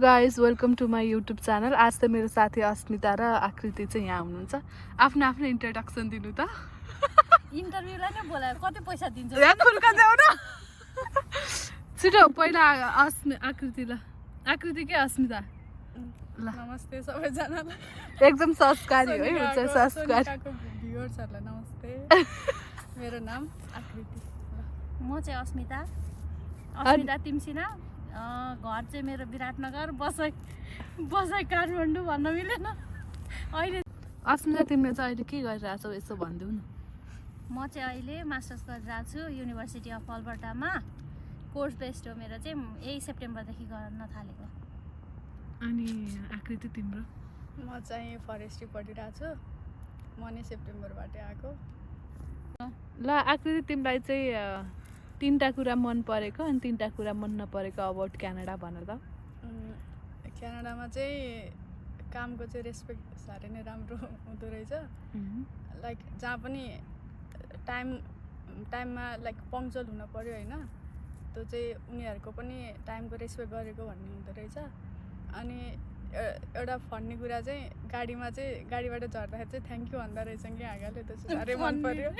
Guys welcome to my YouTube channel. आज त मेरो साथी अस्मिता र आकृति चाहिँ यहाँ हुनुहुन्छ। आफ्नो आफ्नो इन्ट्रोडक्सन दिनु त। इन्टरभ्युलाई नै बोलायो, कति पैसा दिन्छ? छिटो पहिला आकृतिलाई। आकृति के अस्मिता? ल नमस्ते सबैजनालाई। एकदम संस्कारी है हुन्छ संस्कारी। भ्युअर्सहरुलाई नमस्ते। मेरो नाम आकृति। म चाहिँ अस्मिता तिमसिना। घर चाहिँ मेरो विराटनगर, बसाइ काठमाडौँ भन्न मिलेन अहिले। अस्मिता तिमीले चाहिँ अहिले के गरिरहेछौ यसो भनिदेऊ न। म चाहिँ अहिले मास्टर्स गरिरहेको छु युनिभर्सिटी अफ अल्बर्टामा। कोर्स बेस्ड हो मेरो चाहिँ, यही सेप्टेम्बरदेखि गर्न थालेको। अनि आकृति तिम्रो? म चाहिँ फरेस्ट्री पढिरहेको छु। म नै सेप्टेम्बरबाट आएको। ल आकृति तिमीलाई चाहिँ तीनटा कुरा मन परेको अनि तीनटा कुरा मन नपरेको अबाउट क्यानाडा भन त। क्यानाडामा चाहिँ कामको चाहिँ रेस्पेक्ट साह्रै नै राम्रो हुँदो रहेछ। लाइक जहाँ पनि टाइममा लाइक पङ्क्चुअल हुन पर्यो होइन, त्यो चाहिँ उनीहरूको पनि टाइमको रेस्पेक्ट गरेको भन्ने हुँदो रहेछ। अनि एउटा फन्नी कुरा चाहिँ गाडीबाट झर्दाखेरि चाहिँ थ्याङ्क यू भन्दा रहेछ कि आगाले, त्यो चाहिँ साह्रै मन पर्यो।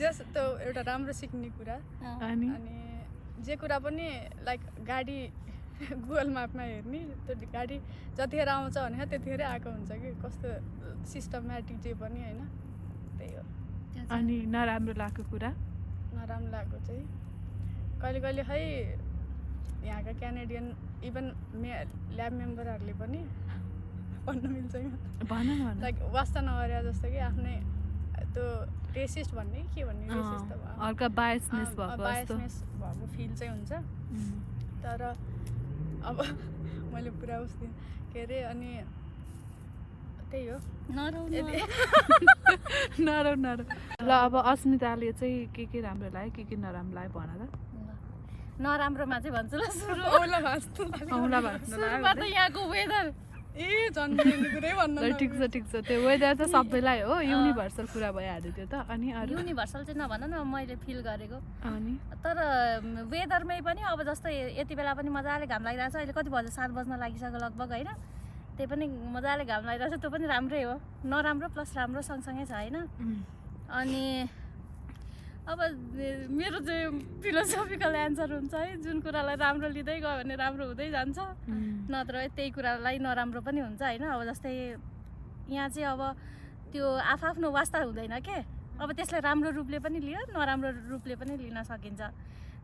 जस्ट त्यो एउटा राम्रो सिक्ने कुरा। अनि जे कुरा पनि लाइक गाडी गुगल म्यापमा हेर्ने, त्यो गाडी जतिखेर आउँछ भने त्यतिखेरै आएको हुन्छ कि, कस्तो सिस्टमेटिक जे पनि होइन, त्यही हो। अनि नराम्रो लागेको कुरा? नराम्रो लागेको चाहिँ कहिले कहिले खै यहाँका क्यानेडियन इभन ल्याब मेम्बरहरूले पनि भन्न मिल्छ लाइक वास्ता नगरे जस्तो कि आफ्नै त्यो रेसिस्ट भन्ने के भन्ने रेसिस्ट त हल्का बायसनेस भएको फिल चाहिँ हुन्छ। तर अब मैले पुरा उस्तो के अरे, अनि त्यही हो। नरौ ल अब अस्मिताले चाहिँ के राम्रो लाग्यो के नराम्रो लाग्यो भन त। नराम्रोमा चाहिँ भन्छु ल, सुरुमा त यहाँको वेदर ठिक छ त्यो वेदर त सबैलाई हो, युनिभर्सल कुरा भइहाल्यो त्यो त। अनि युनिभर्सल चाहिँ नभन न, मैले फिल गरेको। अनि तर वेदरमै पनि अब जस्तो यति बेला पनि मजाले घाम लागिरहेछ। अहिले कति बज्यो? 7 बज्न लागिसक्यो लगभग होइन। त्यही पनि मजाले घाम लागिरहेछ, त्यो पनि राम्रै हो। नराम्रो प्लस राम्रो सँगसँगै छ होइन। अनि अब मेरो चाहिँ फिलोसोफिकल एन्सर हुन्छ है, जुन कुरालाई राम्रो लिँदै गयो भने राम्रो हुँदै जान्छ, नत्र त्यही कुरालाई नराम्रो पनि हुन्छ होइन। अब जस्तै यहाँ चाहिँ अब त्यो आफ्नो वास्ता हुँदैन के, अब त्यसलाई राम्रो रूपले पनि लियो, नराम्रो रूपले पनि लिन सकिन्छ।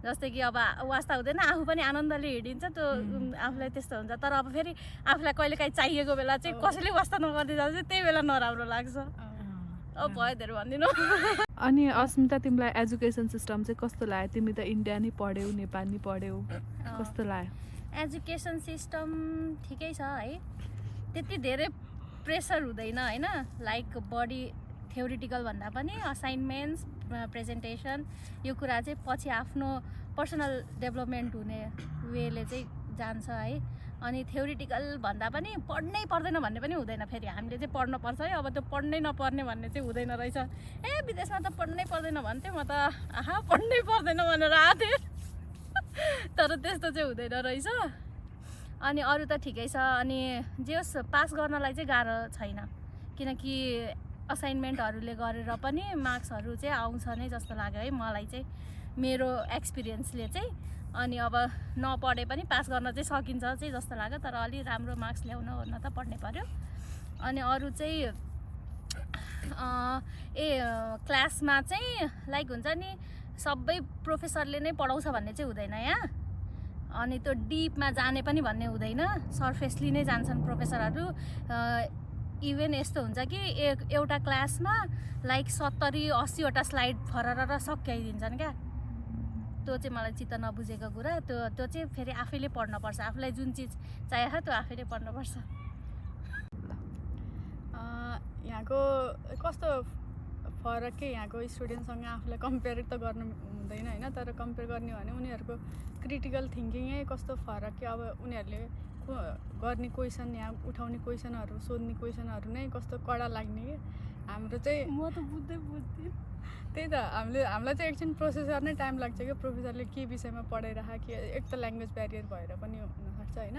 जस्तै कि अब वास्ता हुँदैन, आफू पनि आनन्दले हिँडिन्छ, त्यो आफूलाई त्यस्तो हुन्छ। तर अब फेरि आफूलाई कहिलेकाहीँ चाहिएको बेला चाहिँ कसैले वास्ता नगर्दै जान्छ, त्यही बेला नराम्रो लाग्छ। अब भयो धेरै भन्दिनँ। अनि अस्मिता तिमीलाई एजुकेसन सिस्टम चाहिँ कस्तो लाग्यो? तिमी त इन्डिया नै पढ्यौ, नेपाल नै पढ्यौ, कस्तो लाग्यो? एजुकेसन सिस्टम ठिकै छ है, त्यति धेरै प्रेसर हुँदैन होइन। लाइक बडी थ्योरिटिकल भन्दा पनि असाइनमेन्ट्स, प्रेजेन्टेसन, यो कुरा चाहिँ पछि आफ्नो पर्सनल डेभलपमेन्ट हुने वेले चाहिँ जान्छ है। अनि थ्योरिटिकल भन्दा पनि पढ्नै पर्दैन भन्ने पनि हुँदैन। फेरि हामीले चाहिँ पढ्नुपर्छ है, अब त्यो पढ्नै नपर्ने भन्ने चाहिँ हुँदैन रहेछ। विदेशमा त पढ्नै पर्दैन भन्थेँ म त, पढ्नै पर्दैन भनेर आएको थिएँ। तर त्यस्तो चाहिँ हुँदैन रहेछ। अनि अरू त ठिकै छ। अनि जे होस् पास गर्नलाई चाहिँ गाह्रो छैन, किनकि असाइनमेन्टहरूले गरेर पनि मार्क्सहरू चाहिँ आउँछ नै जस्तो लाग्यो है मलाई चाहिँ, मेरो एक्सपिरियन्सले चाहिँ। अनि अब नपढे पनि पास गर्न चाहिँ सकिन्छ चाहिँ जस्तो लाग्यो, तर अलि राम्रो मार्क्स ल्याउन ओर्न त पढ्नै पर्यो। अनि अरू चाहिँ क्लासमा चाहिँ लाइक हुन्छ नि, सबै प्रोफेसरले नै पढाउँछ भन्ने चाहिँ हुँदैन यहाँ। अनि त्यो डिपमा जाने पनि भन्ने हुँदैन, सर्फेसली नै जान्छन् प्रोफेसरहरू। इभन यस्तो हुन्छ कि एउटा क्लासमा लाइक 70-80वटा स्लाइड फरर सकिदिन्छन् क्या। त्यो चाहिँ मलाई चित्त नबुझेको कुरा। त्यो चाहिँ फेरि आफैले पढ्नुपर्छ, आफूलाई जुन चिज चाहिएको त्यो आफैले पढ्नुपर्छ। यहाँको कस्तो फरक के, यहाँको स्टुडेन्टसँग आफूलाई कम्पेयर त गर्नु हुँदैन होइन। तर कम्पेयर गर्ने हो भने उनीहरूको क्रिटिकल थिङ्किङै कस्तो फरक कि, अब उनीहरूले गर्ने क्वेसन, यहाँ उठाउने क्वेसनहरू, सोध्ने क्वेसनहरू नै कस्तो कडा लाग्ने कि। हाम्रो चाहिँ म त बुझ्दिनँ। त्यही त हामीलाई चाहिँ एकछिन प्रोसेस गर्नै टाइम लाग्छ क्या। प्रोफेसरले के विषयमा पढाइरह कि एक त ल्याङ्ग्वेज ब्यारियर भएर पनि हुनसक्छ होइन।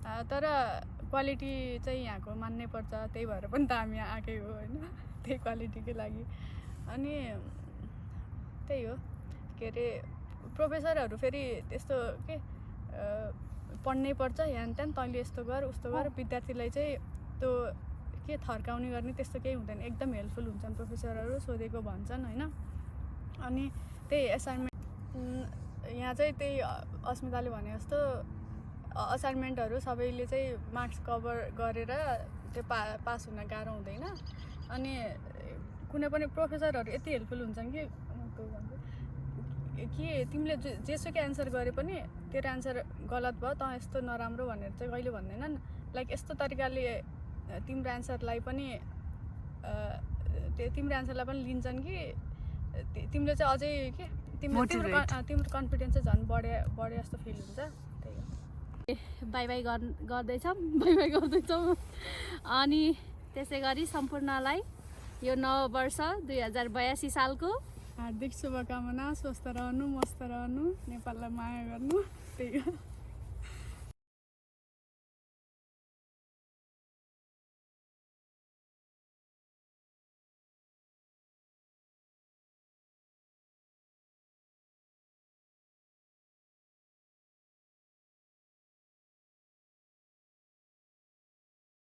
तर क्वालिटी चाहिँ यहाँको मान्नै पर्छ, त्यही भएर पनि त हामी यहाँ आएकै हो होइन, त्यही क्वालिटीकै लागि। अनि त्यही हो के अरे प्रोफेसरहरू फेरि त्यस्तो के पढ्नै पर्छ यहाँ त्यहाँ तैँले यस्तो गर उस्तो गर, विद्यार्थीलाई चाहिँ त्यो के थर्काउने गर्ने त्यस्तो केही हुँदैन, एकदम हेल्पफुल हुन्छन् प्रोफेसरहरू, सोधेको भन्छन् होइन। अनि त्यही एसाइनमेन्ट यहाँ चाहिँ त्यही अस्मिताले भने जस्तो असाइनमेन्टहरू सबैले चाहिँ मार्क्स कभर गरेर त्यो पास हुन गाह्रो हुँदैन। अनि कुनै पनि प्रोफेसरहरू यति हेल्पफुल हुन्छन् कि तिमीले जेसुकै एन्सर गरे पनि तेरो एन्सर गलत भयो, तँ यस्तो नराम्रो भनेर चाहिँ कहिले भन्दैनन्। लाइक यस्तो तरिकाले तिम्रो एन्सरलाई पनि लिन्छन् कि तिमीले चाहिँ अझै के तिम्रो कन्फिडेन्स चाहिँ झन् बढे जस्तो फिल हुन्छ। त्यही हो। बाई बाई गर्दैछौँ। अनि त्यसै गरी सम्पूर्णलाई यो नव वर्ष 2082 सालको हार्दिक शुभकामना। स्वस्थ रहनु, मस्त रहनु, नेपाललाई माया गर्नु, त्यही हो।